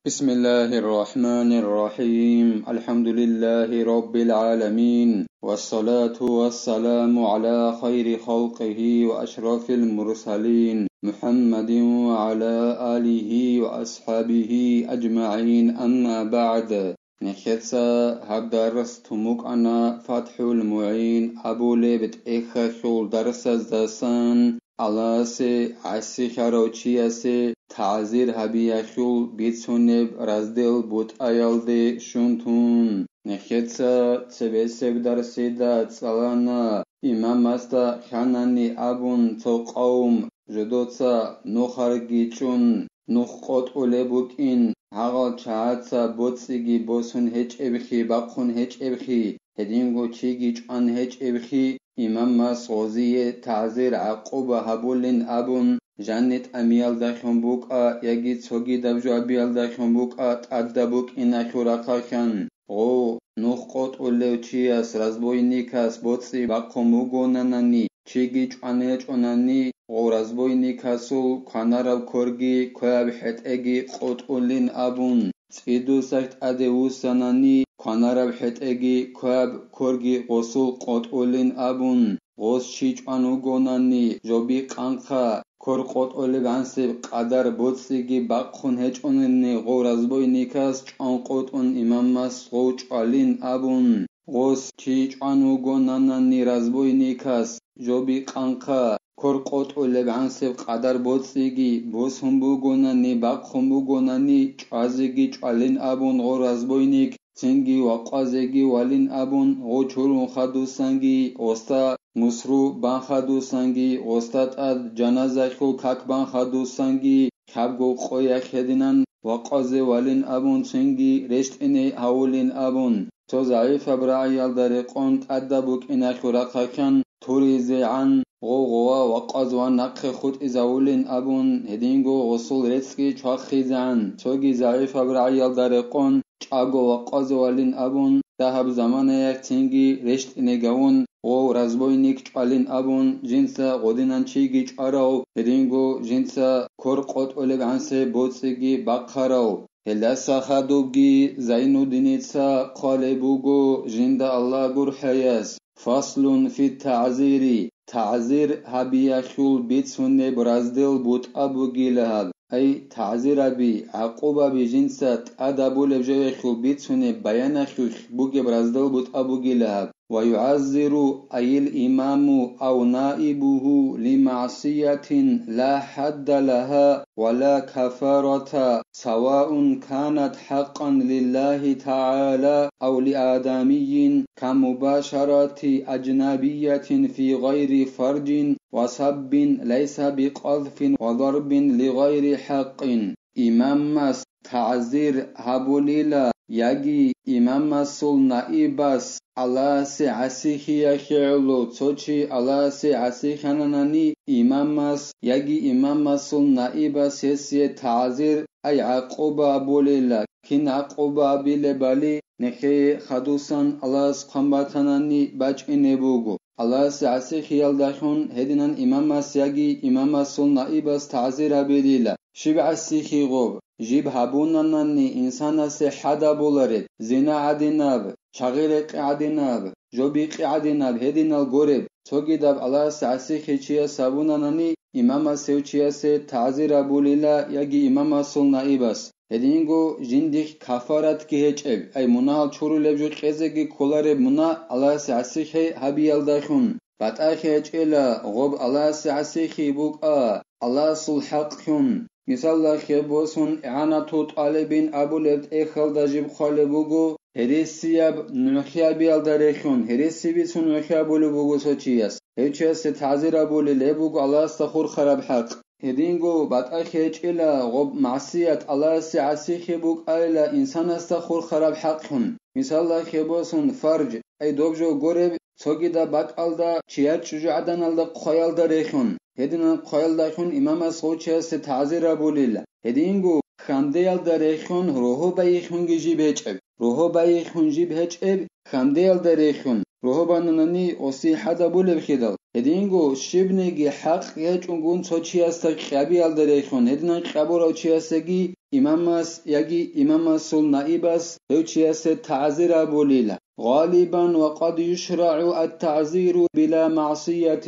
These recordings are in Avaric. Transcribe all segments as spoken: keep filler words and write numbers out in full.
بسم الله الرحمن الرحيم. الحمد لله رب العالمين. والصلاة والسلام على خير خلقه وأشرف المرسلين محمد وعلى آله وأصحابه أجمعين. أما بعد. Нехеца гьаб дарс тун букӀана ФатхӀул МугӀин абулеб тӀехьалъул дарсаздасан, Аллагьасе гӀасихьарав чиясе тагӀзир гьабиялъул бицунеб раздел бутӀаялде щун тун. Нехеца цебесеб дарсида цӀалана, имамасда хьанани абун цо къавм, жодоца нухарги чӀун, нух къотӀулеб букӀин, гьагъал чагӀаца боцӀиги босун гьечӀебхи, бахъун гьечӀебхи, гьединго чиги чӀван гьечӀебхи, имамас гъозие тагӀзир-гӀакъуба гьабулин абун, жанни тӀамиялдалъун букӀа яги цогидаб жугьабиялдалъун букӀа тӀадаб букӀиналъул рахъалъан. Гъов, нух къотӀулев чияс, разбойникас боцӀи бахъун бугонанани, чиги чӀван гьечӀонани, гъов разбойникасул кванараб корги кваб хӀетӀеги къотӀулин абун, цӀидусалъ тӀаде вуссанани, кванараб хӀетӀеги кваб корги гъосул къотӀулин абун, гъос чи чӀван вугонани, жоби къанхъа, кор къотӀулеб гӀансеб къадар боцӀиги бахъун гьечӀонани, гъов разбойникас чӀван къотӀун имамас гъов чӀвалин абун, гъос чи чӀван вугонанани разбойникас, жоби къанхъа, кор къотӀулеб гӀансеб къадар боцӀиги босун бугонани, бахъун бугонани, чӀвазеги чӀвалин абун гъов разбойник, цинги вакъвазеги валин абун гъов чурун хадусанги, гъоста мусру бан хадусанги, гъоста тӀад жаназалъул как бан хадусанги, лъабго къоялъ гьединан вакъвазе валин абун, цинги рещтӀине гьавулин абун, цо загӀипаб рагӀиялда рекъон тӀадаб букӀиналъул рахъалъан туризегӀан гъов-гъова вакъвазаван нахъе хутӀизавулин абун, гьединго гъосул рецӀги чвахизегӀан, цоги загӀипаб рагӀиялда рекъон чӀаго вакъвазавалин абун, дагьаб заманаялъ цинги рещтӀине гавун, гъов разбойник чӀвалин абун, жинца гъодинан чиги чӀварав, гьединго жинца кор къотӀулеб гӀансеб боцӀиги бахъарав. Гьелдаса хадубги Зайнуддиница хъвалеб буго жинда Аллагь гурхӀаяс: «Фаслун фи тагӀзири», тагӀзир гьабиялъул бицунеб раздел бутӀа бугила гьаб, ай, тагӀзираби, гӀакъубаби жинца тӀадабулеб жоялъул бицунеб баяналъулъ бугеб раздел бутӀа бугила гьаб. ويعزر أي الإمام أو نائبه لمعصية لا حد لها ولا كفارة، سواء كانت حقا لله تعالى أو لآدمي، كمباشرة أجنبية في غير فرج، وسب ليس بقذف، وضرب لغير حق. Имамас тагӀзир гьабулила, яги имамасул наибас, Аллагьасе гӀасихьиялъе гӀоло, цо чи Аллагьасе гӀасихьананани, имамас яги имамасул наибас гьесие тагӀзир, ай гӀакъуба абулила. Кин гӀакъуба абилебали, нехее хадусан Аллагьас хъван батанани бачӀине буго. Аллагьасе гӀасихьиялдалъун гьединан имамас яги имамасул наибас тагӀзир гьабилила. Щиб гӀасихьи гъоб? Жиб гьабунанани инсанасе хӀад абулареб, зина гӀадинаб, чагъи-рекъи гӀадинаб, жо-бикъи гӀадинаб, гьединал гореб, цогидаб Аллагьасе гӀасихьи чияс гьабунанани, имамас гьев чиясе тагӀзир гьабулила яги имамасул наибас. Гьединго жиндихъ кафаратги гьечӀеб, ай мунагьал чурулеб жо кьезеги кколареб мунагь Аллагьасе гӀасихӀи гьабиялдалъун. БатӀахъи гьечӀела гъоб Аллагьасе гӀасихӀи букӀа Аллагьасул хӀакълъун. Мисалда, хеб босун, ИгӀанату тӀалибин абулеб тӀехьалда жиб хъвалеб буго, гьересияб нугӀлъи гьабиялда рехьун, гьереси бицун нугӀлъи гьабулеб буго цо чияс. Гьев чиясе тагӀзир гьабулел гьеб буго Аллагьасда хурхараб хӀакъ. Гьединго батӀахъи гьечӀела гъоб магӀсият Аллагьасе гӀасихьи букӀайила инсанасда хурхараб хӀакълъун. Мисалда, хеб босун, фарж, ай доб жо гореб, цогидаб бакӀалда чияр чӀужугӀаданалда хъваялда рехьун, гьединан хъваялдалъун имамас гъов чиясе тагӀзир гьабулила. Гьединго хьандеялда рехьун рогьо байихьунги жиб гьечӀеб. Рогьо байихьун жиб гьечӀеб, хьандеялда рехьун, рогьо бананани гъосие хӀад абулеб хидал. Гьединго щибниги хӀакъ гьечӀунгун цо чиясда кьабиялда рехьун, гьединан кьабурав чиясдаги имамас яги имамасул наибас гьев чиясе тагӀзир абулила. غالبا وقد يشرع التعزير بلا معصية،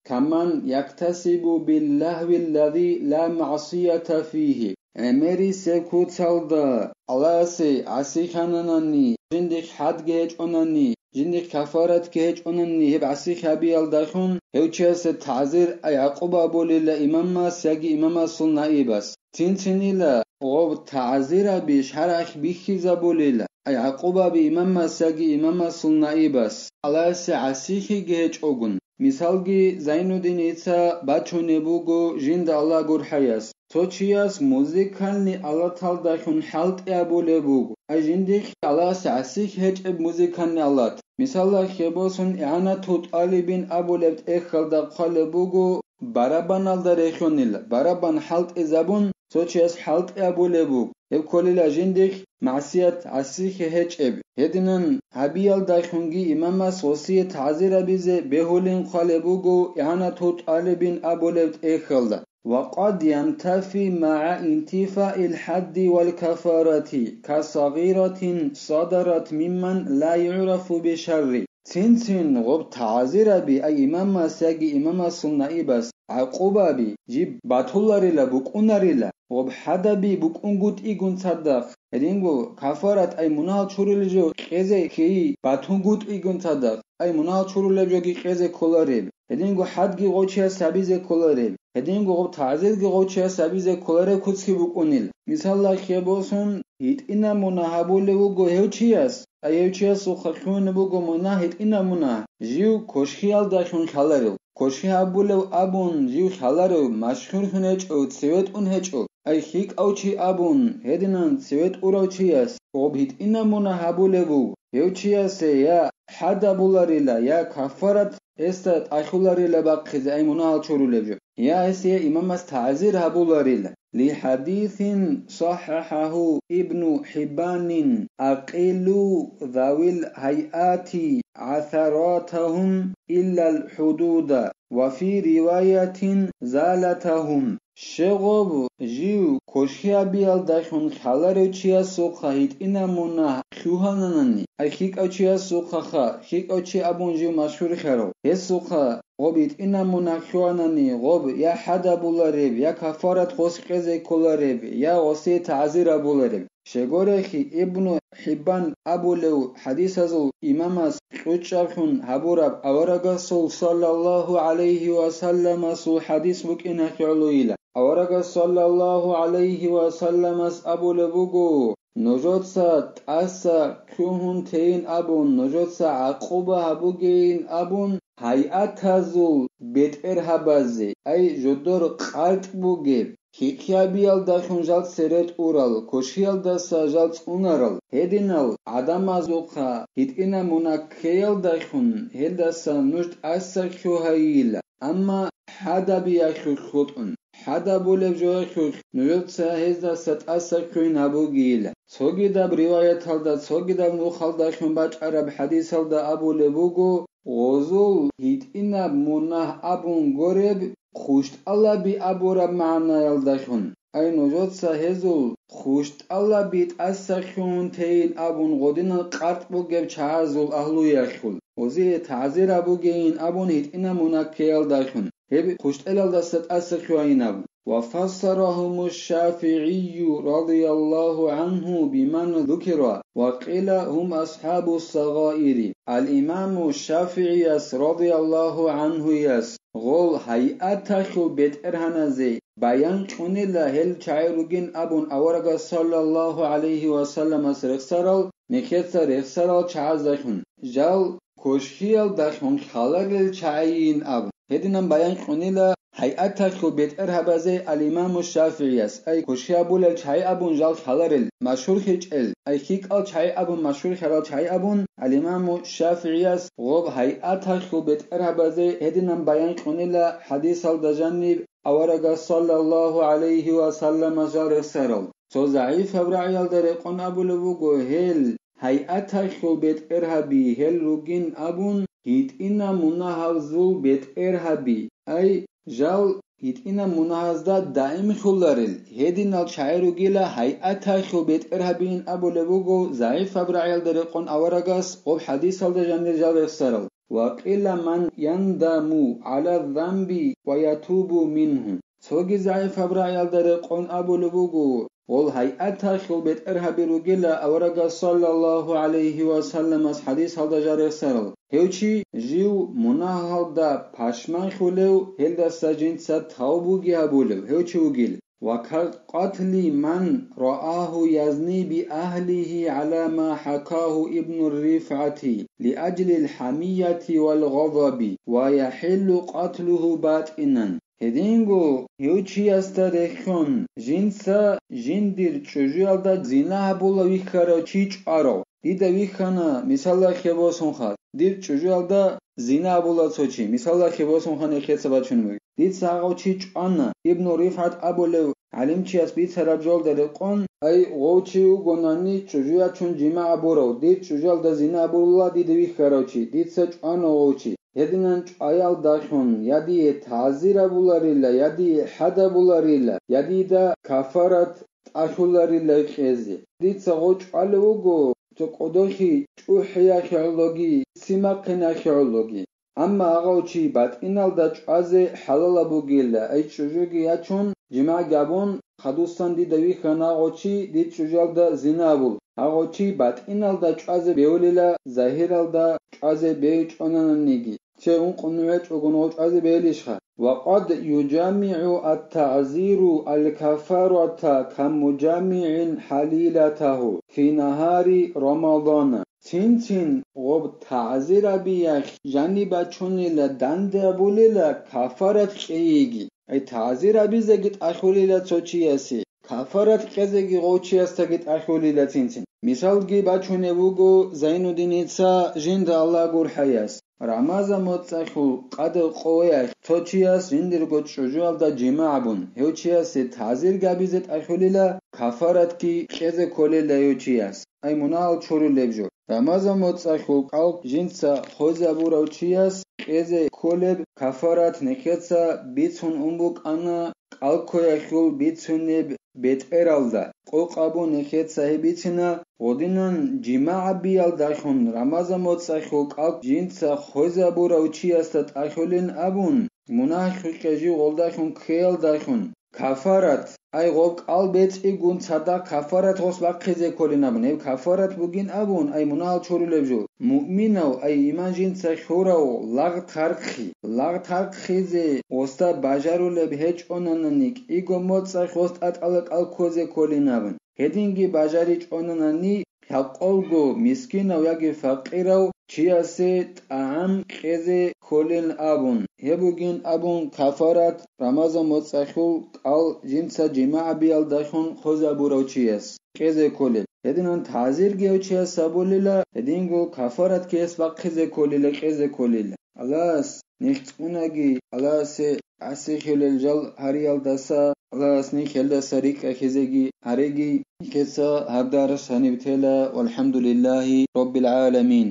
كمن يكتسب باللهو الذي لا معصية فيه. ГӀемерисеб куцалда Аллагьасе гӀасихьананани, жиндихъ хӀадги гьечӀонани, жиндихъ кафаратги гьечӀонани, гьеб гӀасихь гьабиялдалъун гьев чиясе тагӀзир, ай гӀакъуба абулила имамас яги имамасул наибас. Цинцинила гъоб тагӀзираби шаргӀалъ бихьизабулила, ай гӀакъубаби имамас яги имамасул наибас, Аллагьасе гӀасихьиги гьечӀогун. Мисалги, Зайнуддиница бачунеб буго жинда Аллагь гурхӀаяс. Цо чияс музыкальный алаталдалъун хӀалтӀи абулеб буго, ай жиндихъ Аллагьасе гӀасихь гьечӀеб музыкальный алат. Мисалалъе босун, ИгӀанату тӀалибин абулеб тӀехьалда хъвалеб буго, барабаналда рехьонила, барабан хӀалтӀизабун, цо чияс хӀалтӀи абулеб буго. Гьеб кколила жиндихъ магӀсият гӀасихье гьечӀеб. Гьединан гьабиялдалъунги имамас гъосие тагӀзир гьабизе бегьулин хъвалеб буго ИгӀанату тӀалибин абулеб тӀехьалда. وقد ينتفي مع انتفاء الحد والكفارة كصغيرة صدرت ممن لا يعرف بشر. Цинцин гъоб тагӀзираби, ай имамас яги имамасул наибас гӀакъубаби жиб батуларила, букӀунарила, гъоб хӀадаби букӀунгутӀигун цадахъ, гьединго кафарат, ай мунагьал чурулел жо кьезе ккей батунгутӀигун цадахъ, ай мунагьал чурулеб жоги кьезе кколареб, гьединго хӀадги гъочияс гьабизе кколареб, гьединго гъоб тагӀзирги гъочияс гьабизе кколареб куцги букӀунил. Мисалалъе босун, гьитӀинаб мунагь гьабулев вуго гьев чияс, ай гьев чиясухъа лъугьунеб буго мунагь, гьитӀинаб мунагь, жив кошкиялдалъун лъаларев, кошки гьабулев абун жив лъаларев, машгьурлъун гьечӀев, цеве тӀун гьечӀев, ай лъикӀав чи абун, гьединан цеве тӀурав чияс гъоб гьитӀинаб мунагь гьабулеб буго, гьев чиясе я хӀад абуларила, я кафарат гьесда тӀалъуларила бахъизе, ай мунагьал чурулеб жо, я гьесие имамас тагӀзир гьабуларила. لحديث صححه ابن حبان: أقلوا ذوي الهيئات عثراتهم إلا الحدود، وفي رواية زالتهم. Щегъоб жив кошки гьабиялдалъун лъаларев чиясухъа гьитӀинаб мунагь лъугьананани, ай лъикӀав чиясухъаха, лъикӀав чи абун жив машгьурлъарав, гьесухъа гъоб гьитӀинаб мунагь лъугьанани, гъоб я хӀад абулареб, я кафарат гъос кьезе кколареб, я гъосие тагӀзир абулареб. Щегорехъи, Ибну ХӀиббан абулев хӀадисазул имамас кьучӀаблъун гьабураб аварагасул саллаллагьу гӀалайгьи ва салламасул хӀадис букӀиналъе гӀолойила. Аварагас саллаллагьу гӀалайгьи ва салламас абулеб буго: «Нужеца тӀаса лъугьун тейин абун, нужеца гӀакъуба гьабугейин абун, гьайатазул бетӀергьабазе, ай жодор къартӀ бугеб, хихъабиялдалъун жал цере тӀурал, кошиялдаса жал цӀунарал, гьединал гӀадамазухъа гьитӀинаб мунагь ккеялдалъун гьелдаса нуж тӀаса лъугьайила, амма хӀадаби яхъулъ хутӀун, хӀадабулеб жо яхъулъ нужеца гьездаса тӀаса лъугьин гьабугейила». Цогидаб риваяталда, цогидаб нухалдалъун бачӀараб хӀадисалда абулеб буго: «Гъозул гьитӀинаб мунагь абун гореб хъущтӀалаби абураб магӀнаялдалъун, ай нужеца гьезул хъущтӀалаби тӀаса лъугьун тейин абун гъодинал къартӀ бугеб чагӀазул агьлуялъул, гъозие тагӀзир гьабугейин абун гьитӀинаб мунагь ккеялдалъун, гьеб хъущтӀелалдаса тӀаса лъугьайин абун». وفسرهم الشافعي رضي الله عنه بمن ذكر، وقيل هم أصحاب الصغائر. Ал-Имаму ШафигӀияс радияллагьу гӀанхуяс гъол гьайаталъул бетӀергьаназе баян кьунила гьел чагӀи ругин абун аварагас саллаллагьу гӀалайгьи ва салламас рехсарал, нехеца рехсарал чагӀаздалъун, жал кошкиялдалъун лъаларел чагӀийин абун. Гьединан баян кьунила гьайаталъул бетӀергьабазе ал-Имаму ШафигӀияс, ай кошкиябулел чагӀи абун жал лъаларел, машгьурлъичӀел, ай лъикӀал чагӀи абун, машгьурлъарал чагӀи абун, ал-Имаму ШафигӀияс гъоб гьайаталъул бетӀергьабазе гьединан баян кьунила хӀадисалда жаниб аварагас саллаллагьу гӀалайгьи ва салламас жал рехсарал. Цо загӀипаб рагӀиялда рекъон абулеб буго, гьел гьайаталъул бетӀергьаби гьел ругин абун, гьитӀинаб мунагьазул бетӀергьаби, ай, жал гьитӀинаб мунагьазда даимлъуларел, гьединал чагӀи ругила гьайаталъул бетӀергьабиин абулеб буго загӀипаб рагӀиялда рекъон аварагас гъоб хӀадисалда жанир жал рехсарал: «Ва къила ман яндаму гӀала замби ва ятубу мингьу». Цоги загӀипаб рагӀиялда рекъон абулеб буго, гъол гьайаталъул бетӀергьаби ругила аварагас саллаллагьу гӀалайгьи ва салламас хӀадисалда жал рехсарал: гьев чи жив мунагьалда пашманлъулев, гьелдаса жинца тавбуги гьабулев гьев чи вугил. «Ва ка къатли ман раагьу язни би агьлигьи гӀала ма хӀакагьу Ибну РифгӀати лиаджлил хӀамияти вал гъазаби ва яхӀиллу къатлугьу батӀинан». Гьединго гьев чиясда рехсон, жинца жиндир чӀужуялда зина гьабула вихьарав чи чӀварав. Дида вихьана, мисаллахъе босунха, дир чӀужуялда зина гьабула цо чи, мисаллахъе босунха, нехеца бачун бугеб. Дица гьав чи чӀвана, Ибну РифгӀат абулев гӀалимчияс бицараб жолда рекъон, ай, гъов чи вугонани чӀужу ячун жимагӀ гьабурав, дир чӀужуялда зина гьабула дида вихьарав чи, дица чӀвана гъов чи. Гьединан чӀваялдалъун я дие тазир гьабуларила, я дие хӀад гьабуларила, я дида кафарат тӀалъуларила кьезе. Дица гъов чӀвалев вуго, цо кӀодохьи чӀухӀиялъе гӀологи, симахъиналъе гӀологи. Амма гъав чи батӀиналда чӀвазе хӀалалаб бугила, ай чӀужуги ячун, жимагӀги гьабун, хадусан дида вихьана гъов чи, дир чӀужуялда зина гьабул. Гъав чи батӀиналда чӀвазе бевлила, загьиралда чӀвазе бевчӀонананиги. Цо ункъо нугӀечӀого гъов чӀвазе бевлищха? «Ва къад южамигӀу ат-тагӀзиру ал-кафарата камужамигӀин хӀалилатагьу фи нагьари Рамадана». Цин-цин гъоб тагӀзир гьабиялъ жаниб бачунила, данде гьабулила кафарат кьейиги. Ай, тагӀзир гьабизеги тӀалъулила цо чиясе, кафарат кьезеги гъов чиясдаги тӀалъулила цин-цин. Мисалги бачунеб буго Зайнуддиница, жинда Аллагь гурхӀаяс. Рамазан моцӀалъул къадар къоялъ цо чияс жиндирго чӀужуялда жимагӀ гьабун, гьев чиясе тагӀзирги гьабизе тӀалъулила, кафаратги кьезе кколила гьев чияс. Ай, мунагьал чурулеб жо. Рамазан моцӀалъул кӀал жинца хвезабурав чияс кьезе кколеб кафарат нехеца бицун ун букӀана, кӀалккоялъул бицунеб бетӀералда. Къокъ абун нехеца гьеб бицина, гъодинан жимагӀ гьабиялдалъун Рамазан моцӀалъул кӀал жинца хвезабурав чиясда тӀалъулин абун, мунагь хикъе жив гъолдалъун ккеялдалъун, кафарат, ай, гъоб кӀал бецӀигун цадахъ кафарат гъос бахъизе кколин абун, гьеб кафарат бугин абун, ай, мунагьал чурулеб жо. Муъминав, ай, иман жинца хьурав, лагъ тархъи, лагъ тархъизе гъосда бажарулеб гьечӀонанани, кӀиго моцӀалъ гъос тӀатӀала кӀал ккозе кколин абун. Гьединги бажаричӀонанани, хӀакъалго мискинав яги факъирав чиясе тӀагӀам кьезе кколин абун, гьеб бугин абун кафарат Рамазан моцӀалъул кӀал жинца жимагӀ гьабиялдалъун хвезабурав чияс кьезе кколеб. Гьединан тагӀзирги гьев чияс гьабулила, гьединго кафаратги гьес бахъизе кколила, кьезе кколила. Аллагьас нилъ цӀунаги, Аллагьасе гӀасихьулел жал гьариялдаса, Аллагьас нилъ гьелдаса рикӀкӀахьизеги гьареги. Нилъеца гьаб дарс гьаниб тела. ВалхӀамдулиллагьи раббил гӀаламин.